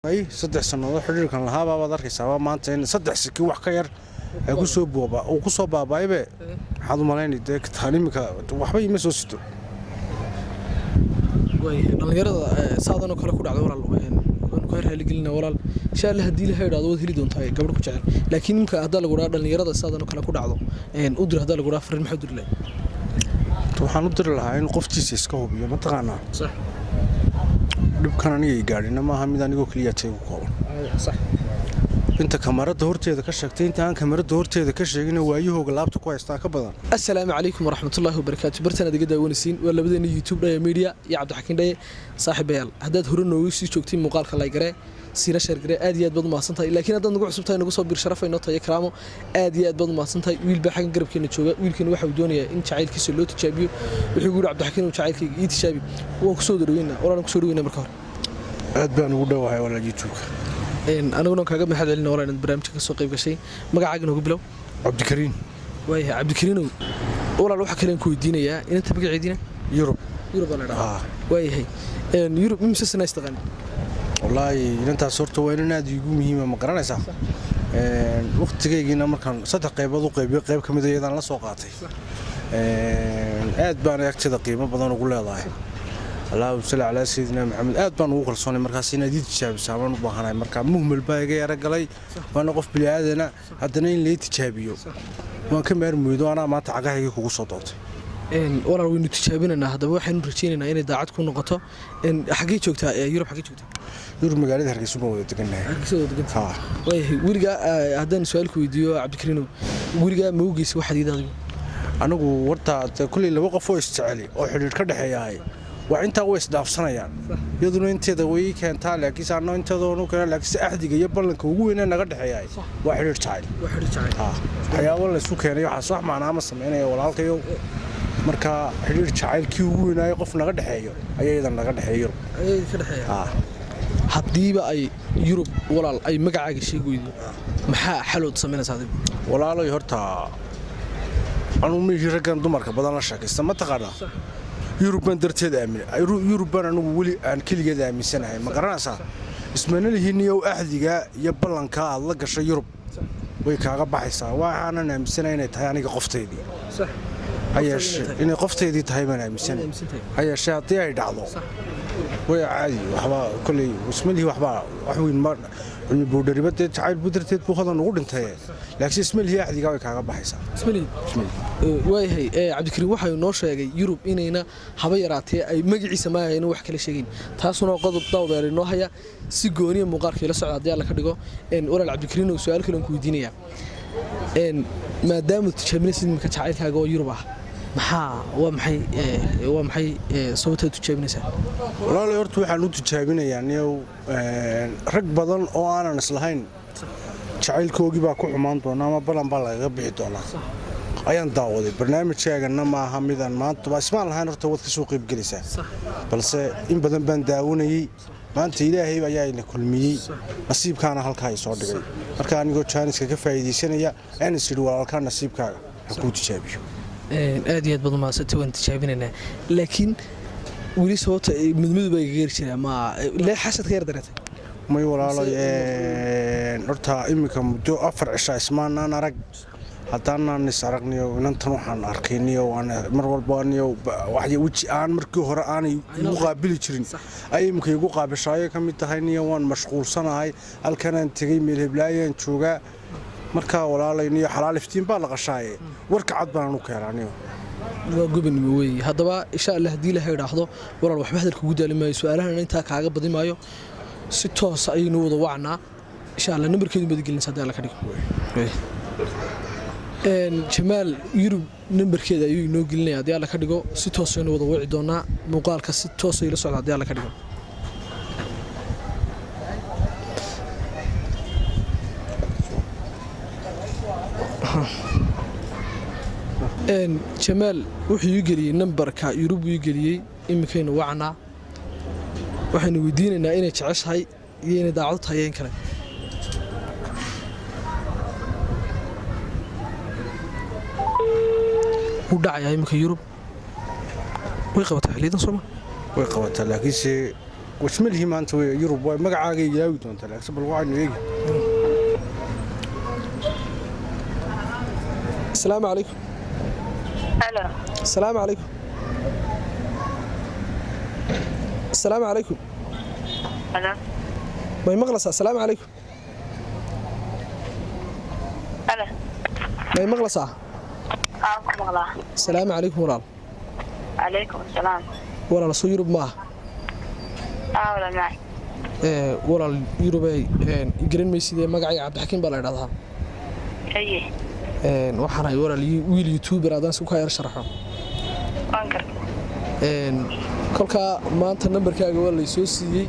Ay 3 sannadood xidhiirkan lahaabaabaad arkaysaaba maanta in 3 sikin wax ka yar ay kusoo booba uu ku soo baaba'aybe. Maxaad u malaynay dee taan iminka waxba ima soo sito. Dhallinyarada saadan oo kale ku dhacda, walaal, waanu kaa raaligelina, walaal. Insha Allah, haddii Ilahay idhaahdo, waad heli doontaa gabadh ku jecel. Laakiin imka haddaa lagu dhaha dhallinyarada saadan oo kale ku dhacdo u dir, haddaa lagu dhaha fariin, maxaa u diri lahayd? Waxaan u diri lahaa in qoftiisa iska hubiyo, mataqaanaa. Dhibkan aniga i gaadhina maaha mid anigoo keliya tay ku kooban. Inta kamarada horteeda ka sheegtay, inta aan kamarada horteeda ka sheegina, waayahooga laabta ku haystaa ka badan. Asalaamu calaykum waraxmatullaahi wabarakaatu. Bartaan aad iga daawanaysiin waa labadeena YouTube, Dhaya Media iyo Cabdixakiin Dhaye. Saaxiibayaal, haddaad hore noogu sii joogtay, muuqaalka like garee, siina share garee. Aad iyo aad baad u mahadsantahay. Laakiin haddaad nagu cusub tahay, nagu soo bir, sharaf inoo tahay, karaamo. Aad iyo aad baad u mahadsantahay. Wiil baa xaggan garabkeena jooga. Wiilkani waxa uu doonayaa in jacaylkiisa loo tijaabiyo. Wuxuu yidhi, "Cabdixakiin, uu jacaylkayga ii tijaabi." Waan kusoo dhaweynaa, walaalan, kusoo dhaweynaa marka hore. Aad baan ugu dhowahay, walaal, YouTube-ka. Aniguna kaaga mahad celina, walaal, inaad barnaamijka ka soo qayb gashay. Magacaaga noogu bilow. Cabdikariin. Waayahay, Cabdikariinow. Walaal, waxaa kale aan ku weydiinayaa inanta magaceediina. Yurub. Yurub baa la dhahaa. Waayahay, Yurub, imise sana istaqaani? Wallaahi, inantaas horta waa inan aad iigu muhiima, ma garanaysaa. Waqtigaygiina markaan saddex qaybood u qaybiyo, qayb ka mid a iyadaan la soo qaatay. Aad baan agteeda qiimo badan ugu leedahay. Allahuma salli calaa sayidina Maxamed. Aad baan ugu kalsoonay. Markaas inaad ii tijaabisaa baan u baahanahay. Marka muhmal baa iga yara galay, waana qof bini'aadana. Haddana in lay tijaabiyo waan ka maarmuydo. Anaa maanta cagahaygii kugu soo doontay. Walaal, waynu tijaabinaynaa. Haddaba waxaynu rajaynaynaa inay daacad ku noqoto. Xaggee joogtaa Yurub? Xaggee joogtaa? Yurub, magaalada Hargeysa baan wada degannahay. Hargeysa wada deganta. Waayahay, weligaa haddaan su-aal ku weydiiyo, Cabdikariinow, weligaa ma ogeysa waxaad iida adigu? Anigu warta kulley laba qof oo isjeceli oo xidhiidh ka dhexeeyahay waa intaa way isdhaafsanayaan. Iyaduna inteeda way keentaa, laakiinse anno inteeda u keena. Laakiinse axdiga iyo ballanka ugu weynee naga dhexeeyahay waa xidhiidh jacayl. Waxyaabo laysu keenay waxaas wax macnaa ma samaynaya, walaalkayo. Marka xidhiidh jacaylkii ugu weynaayo qof naga dhexeeyo ayaa iyadan naga dhexeeyo. Haddiiba ay Yurub, walaal, ay magacaaga sheegi weydo, maxaa xalood samaynaysaa adigu? Walaaloy, horta anugu mihii raggan dumarka badan la sheekaysta, ma taqaanaa. Yurub baan darteed aamin, Yurub baan anigu weli aan keligeed aaminsanahay, ma garanaysaa. Ismana lihiiniyow axdiga iyo ballanka aad la gashay Yurub way kaaga baxaysaa. Waxaanan aaminsanahay inay tahay aniga qoftaydii. Hayeeshee inay qoftaydii tahay baan aaminsanahay. Hayeeshee haddii ay dhacdo, way caadi. Waxba kolley ismalihii waxba wax weyn ma cilmi buudhariba dee jacayl buu darteed buu hodan ugu dhintay, laakiin ismalihii axdigaa way kaaga baxaysaa. Waayahay, Cabdikariim waxau noo sheegay Yurub inayna haba yaraatee ay magaciisa maahayna wax kala sheegayn. Taasuna qodob dawdeer inoo haya. Si gooniya muuqaalkii la socda haddii Alla ka dhigo. Walaal Cabdikariim, su-aal kale aan ku weydiinayaa. Maadaama tijaabinaysid imika jacaylkaaga oo Yurub ah, maxaa waa maxay waa maxay sababtaad tijaabinaysaa? Walaalay, horta waxaan u tijaabinayaa niyow rag badan oo aanan islahayn jacaylkoogii baa ku xumaan doona ama ballan baa lagaga bixi doonaa ayaan daawaday. Barnaamijkaagana maaha midaan maanta ismaan lahayn horta waad ka soo qaybgelaysaa, balse in badan baan daawanayey. Maanta Ilaahay ayaa ina kulmiyey, nasiibkaana halkaa i soo dhigay. Marka anigoo jaaniska ka faa'iidaysanaya ayaan is idhi, walaalkaa nasiibkaaga ha kuu tijaabiyo. Aad iyo aad baad umahadsantay. Waan tijaabinaynaa, laakiin weli sababta midmidu baa igaga yar jiraa. Ma lee xasad ka yar dareetay? May, walaalay, horta iminka muddo 4 cisha ismaanaan arag. Haddaanaan is aragniyo inantan waxaan arkayniyo mar walba niyo weji aan markii hore aanay igu qaabili jirin ay iminka igu qaabishaayo ka mid tahay. Niyo waan mashquulsanahay, halkanaan tegey, meel heblaayaan joogaa. Markaa walaalay, niyo xalaal iftiin baa la qashaaye, warka cad baan u keenaa niyo. Waa gobonimo weeye. Haddaba insha Allah, haddii Ilahay idhaahdo, walaal, waxba hadalka ugu daali maayo, su-aalahana intaa kaaga badi maayo. Si toosa ayaynu wada wacnaa insha Allah. Nambarkeedu madagelinaysa haddii Alla ka dhigo. Jamaal Yurub nambarkeeda ayuu inoo gelinaya haddii Alla ka dhigo. Si toosaynu wada wici doonaa. Muuqaalka si toosa ila socda haddii Alla ka dhigo. Jamaal wuxuu ii geliyey nambarka Yurub uu ii geliyey. Iminkaynu wacnaa, waxaynu weydiinaynaa inay jeceshahay iyo inay daacado tahay in kale. Wuu dhacayaa iminka. Yurub way qabataa xiliyadan, sooma? Way qabataa, laakiinse Wajmalihii maanta wey Yurub way magacaaga ilaawi doontaa, laakiin bal waxaynu eegi. Asalaamu calaykum. Alo. Asalaamu calaykum. Asalaamu calaykum. Alo. May maqlaysaa? Asalaamu calaykum. Alo. May maqlaysaa? Aa, ku maqlaa. Asalaamu calaykum, walaal. Calaykum asalaam. Walaal, soo Yurub maaha? Aa, wala maay. Walaal Yurubey, garan maysidee, magacayga Cabdixakiin baa la idhahdaa. Haye. Waxaan ahay, walaal, wiil youtuber haddaan si kaa yar sharaxo. Waan garta. Kolkaa maanta nambarkaaga waa laysoo siiyey.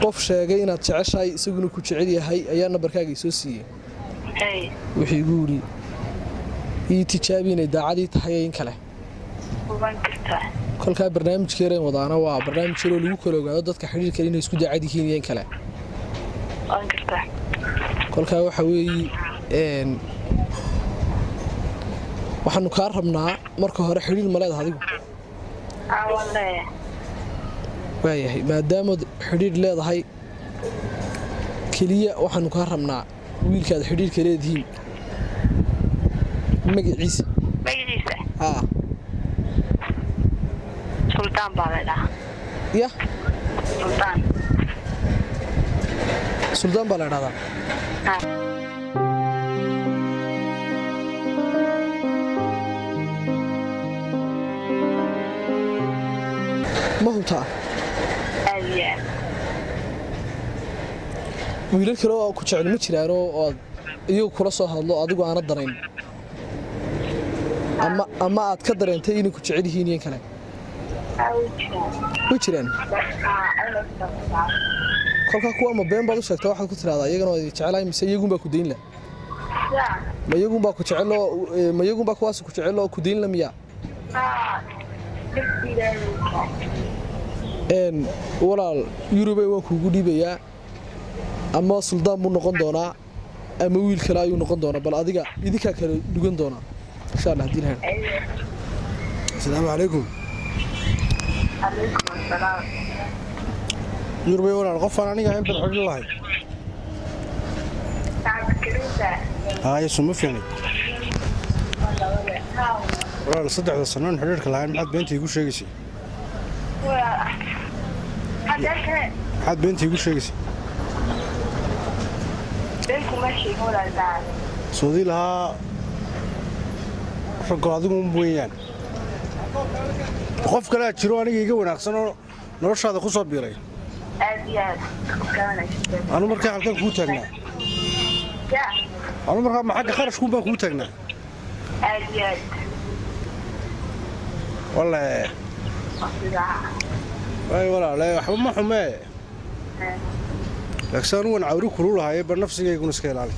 Qof sheegay inaad jeceshahay, isaguna ku jecel yahay, ayaa nambarkaaga isoo siiyey. Haye. Wuxuu igu yidhi ii tijaabi inay daacadii tahay iyo in kale. Waan gartaa. Kolkaa barnaamijkeereen wadaana waa barnaamij yaroo lagu kala ogaado dadka xidhiirka inay isku daacad yihiin iyo in kale. Waan gartaa. Kolkaa waxa weeye, waxaanu kaa rabnaa marka hore, xidhiir ma leedahay adigu? Aa, waan leeyahay. Waayahay, maadaamaad xidhiir leedahay, keliya waxaanu kaa rabnaa wiilkaad xidhiirka leedihiin magaciisa. Magaciisa? Haa. Suldaan baa la dhahaa. Ya? Suldaan. Suldaan baa la idhahdaa? Haa. Ma hubtaa? Aad iyo aad. Wiilal kale oo ku jecel ma jiraanoo aad iyagu kula soo hadlo, adigu aana danayn, ama aad ka dareentay inay ku jecel yihiin iyo in kale? Aa, way jiraan. Way jiraan? Aa, ayla. Kolkaa kuwa ama been baad u sheegtaa, waxaad ku tidhahdaa iyagana waa idin jecelahay, mise iyagunbaa ku dayn la? Ya. Ma iyagunbaa ku jecel oo ma iyagunbaa kuwaas ku jecel oo ku dayn la miyaa? Aa, dartiidaa. Walaal Yurubey, waan kuugu dhiibayaa. Ama suldaan buu noqon doonaa ama wiil kale ayuu noqon doonaa, bal adiga idinkaa kale dhugan doonaa, insha Allah, haddii la helo. Asalaamu calaykum. Calaykum asalaam. Yurubey walaal, qofaan aniga ahayn baad xidhiir lahay? Cabdikariinta. Haye, suma fiicnay walaal. 3da sanoon xidhiirka lahayn, maxaad beenta iigu sheegaysay? Haddee. Maxaad beenta iigu sheegaysay? Been kuma sheegin, walaaldaa. Soodii lahaa raggo adigu un weeyaan, qof kalea jiro aniga iga wanaagsan oo noloshaada ku soo biiray? Aad iyo aad. Anu markaa halkan kuu taagnaa? Ya. Anu markaa ma xagga kharashkuun baan kuu taagnaa? Aad iyo aad. Walle. Sidaa. Waay walaale, waxba ma xumee, laakiin anu waan cawri kulu lahaye, bar nafsigayguna iska ilaali.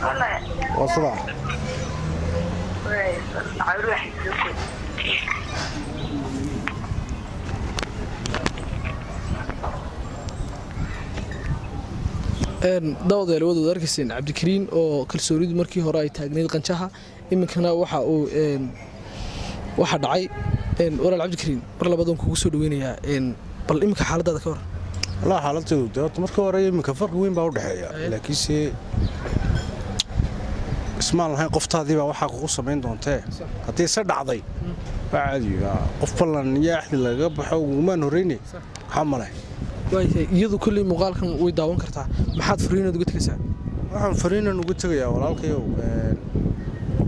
Wallahi. Waa sidaa. Way cawri wax soo kori. Daawadayaal, waad arkayseen Cabdikariin oo kalsoonidu markii hore ay taagnayd qanjaha, iminkana waxa uu waxa dhacay. Walaal Cabdikariin, mar labaad waan kugu soo dhaweynayaa. Bal iminka xaaladaada ka hor. Wallah, xaaladteedu dee horta marka hore iminka farqi weyn baa u dhexeeya, laakiinse ismaan lahayn qoftaadii baa waxaa kugu samayn doontee. Haddii se dhacday, waa caadi. Waa qof ballan iyo axdi lagaga baxo ugumaan horreyne, waxaa male. Waayahay, iyadu kolley muuqaalkan way daawan kartaa. Maxaad fariinood uga tegaysaa? Waxaan fariinan uga tegayaa, walaalkayow,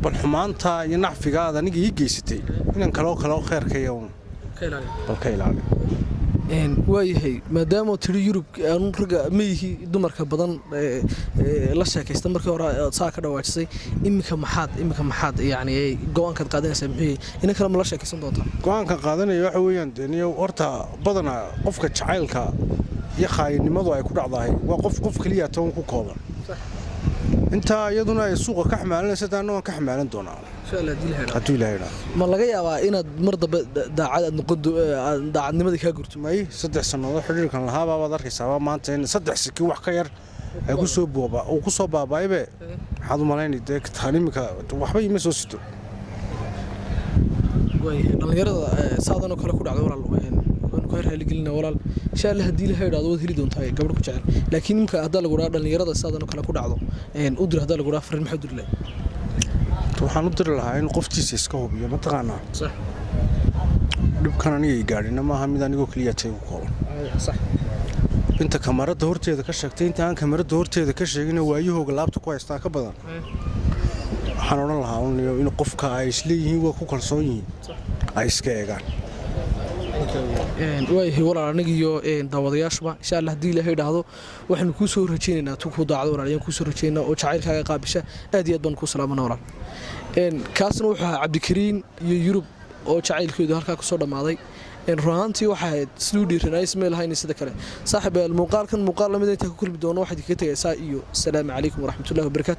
bal xumaanta iyo nacfigaada aniga ii geysatay inaan kaloo kaloo kheerkaya un bal ka ilaali. Waayahay, maadaama tiri Yurub aanu ragga ma yihi dumarka badan la sheekaysta, markii hore aad saa ka dhawaajisay, iminka maxaad yacni go-aankaad qaadanaysaa muxuu yahay? Inan kale ma la sheekaysan doontaa? Go-aankan qaadanaya waxa weeyaan, dee niyow, horta badanaa qofka jacaylka iyo khaayinimadu ay ku dhacdahay waa qof keliya toban ku kooban. Intaa iyaduna ay suuqa ka xamaalanaysa, taana waan ka xamaalan doonaa. Insha Allah, haddii la helo. Hadduu Ilaahay idhaa. Ma laga yaabaa inaad mar dambe daacad aad noqon aad daacadnimadii kaa gurto? May, 3 sannadood xidhiirkan lahaabaa baad arkaysaaba maanta in 3 siki wax ka yar ay ku soo booba uu ku soo baabaaybe. Maxaad u malaynay dee taan iminka waxba ima soo sito. Waayahay, dhallinyarada saadan oo kale ku dhacda, walaal. Kaa raaligelina walaal. Insha Allah, haddii Ilahay idhaahdo, waad heli doontaa gabadh ku jecel. Laakiin imka haddaa lagu dhaha dhallinyarada sidaadan oo kale ku dhacdo, u dir, haddaa lagu dhaha fariin, maxaa u diri lahayd? Waxaan u diri lahaa in qoftiisa iska hubiyo, mataqaanaa. Sax. Dhibkan aniga gaadhina maaha mid anigoo keliya tay ku kooban. Inta kamarada horteeda ka sheegtay, inta aan kamarada horteeda ka sheegina, waayahooga laabta ku haystaa ka badan. Waxaan odhan lahaa un in qofka ay isleeyihiin waa ku kalsoon yihiin ay iska eegaan. Waayahay walaal, aniga iyo daawadayaashuba, insha Allah, haddii Ilaahay idhaahdo, waxaanu kuu soo rajaynaynaa tu kuu daacdo walaal ayaan kuu soo rajaynaa oo jacaylkaaga qaabisha. Aad iyo aad baan kuu salaamana walaal. Kaasna wuxuu ahaa Cabdikariin iyo Yurub oo jacaylkoodu halkaa kusoo dhammaaday. Run ahaantii waxay ahayd siduu dhiiranay ismay lahayn sida kale. Saaxiib, muuqaalkan muuqaal lamid intaa ku kulmi doono, waxaad kaga tegaysaa iyo asalaamu calaykum waraxmatullahi wabarakaatu.